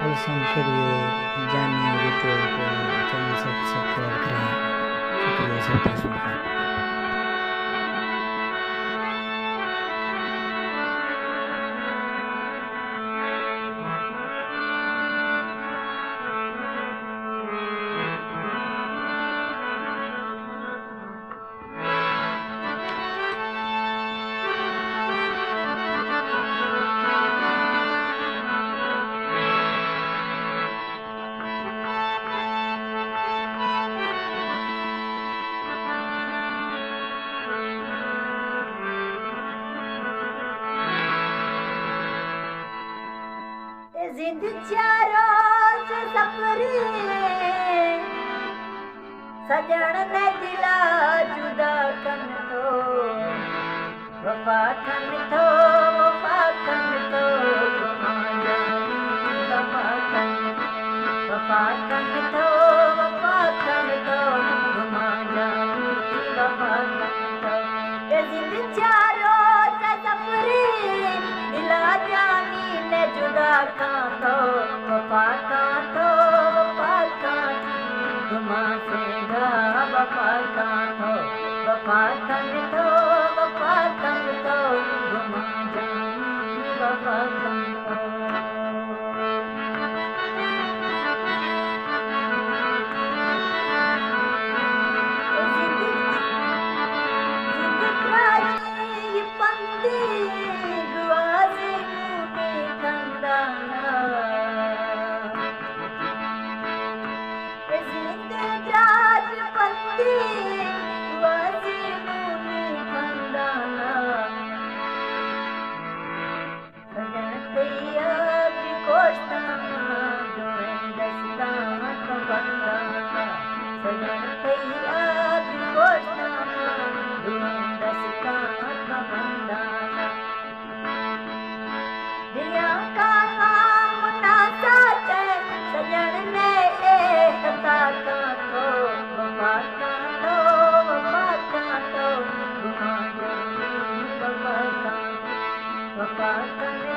السلام، شریف جانی YouTube channel subscribe کریں۔ شکریہ سر، تشکر۔ اے زند چار روز سفرے، سجن نے دلا جدا کن تو، وفا کن تو، وفا کن تو، گمان جانی وفا کن، وفا کن تو، وفا کن تو، گمان جانی وفا کن تو۔ اے زند چار روز سفرے، دلا جانی نے جدا کن تو، وفا کن تو، وفا کن تو، گمان سے گا وفا کن تو، وفا کن تو، وفا کن تو، گمان جانی وفا کن تو۔ سجن تئی یاد گوشتاں، دوئیں دستاں تو بنداں۔ سجن تئی یاد گوشتاں، دوئیں دستاں تو بنداں۔ دلیاں کاواں منا ساچے، سجن نے اے خطا کاں تو، وفا کاں تو، وفا کاں تو، گمان جانی وفا کاں تو، وفا کاں۔